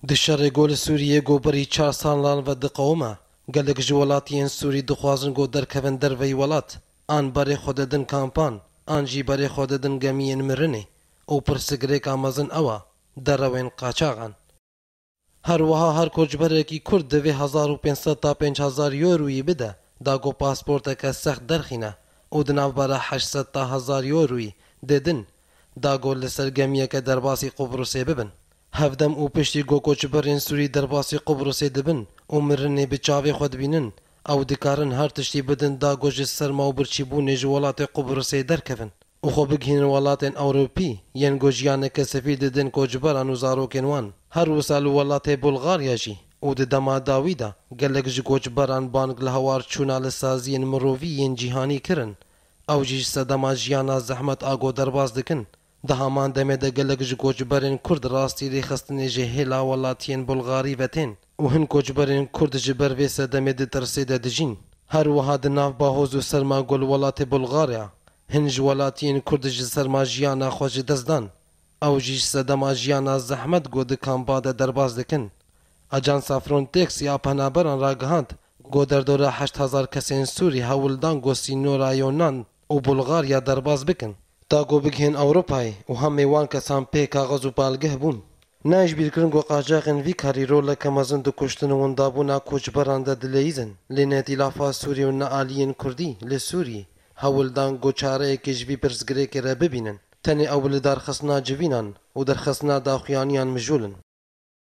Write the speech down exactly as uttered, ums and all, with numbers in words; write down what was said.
Di şerê ku li Sûriyê ku berî çar salan ve diqewime, gelek ji welatiyên Sûrî dixwazin ku derkevin derveyî welat, an berê xwe didin kampan, an jî berê xwe didin gemiyên mirinê û pirsgirêka mezin ew e, derewên qaçaxan. Her wiha her koçberekî Kurd divê hezar û pênc sed ta pênc hezar euroyî bide, da ku pasporteke sext derxîne û di navbera heşt sed ta hezar euroyî dê din, da ku li ser gemiyeke derbasî Qubrusê bibin. Hevdem û piştî ku koçberên Sûrî derbasî Qubrusê dibin û mirinê bi çavê xwe dibînin, ew dikarin her tiştî bidin da ku ji serma û birçîbûnê ji welatê Qubrusê derkevin û xwe bigihînin welatên Ewropî yên ku jiyaneke sivîl didin koçberan û zarokên wan. Her wisa li welatê Bulgarya jî û di dema dawî de gelek ji koçberan bang li hewar çûna li saziyên mirovî yên cîhanî kirin. Ew jî ji sedema jiyana zehmet a ku derbas dikin. Di heman demê de gelek ji koçberên Kurd rastî rêxistinê ji hêla welatiyên Bulgarî ve tên û hin koçberên Kurd ji ber vê sedemê di tirsê de dijîn. Her wiha di nav bahoz û serma ku li welatê Bulgarya, hin ji welatiyên Kurd ji serma jiyana xwe ji dest dan. Ew jî ji sedema jiyana zehmet ku di kampa de derbas dikin. Ajansa Frontex ya penaberan ragihand ku derdora heşt hezar kesên Sûrî hewl dan ku sînora Yonan û Bulgarya derbas bikin, da ku bigihên Ewropayê û hemê wan kesan pê kaxez û balgeh bûn. Nayê ji bîr kirin ku qajaxên vî karî roleke mezin di kuştin û windabûna koçberan de dileyîzin, lê netîlafa Sûrî û nealiyên Kurdî li Sûrî hewl dan ku çareyekê ji vî pirsgirêkê re bibînin. Tenê ew bi lidarxistina civînan û derxistina daxuyaniyan mijûl in.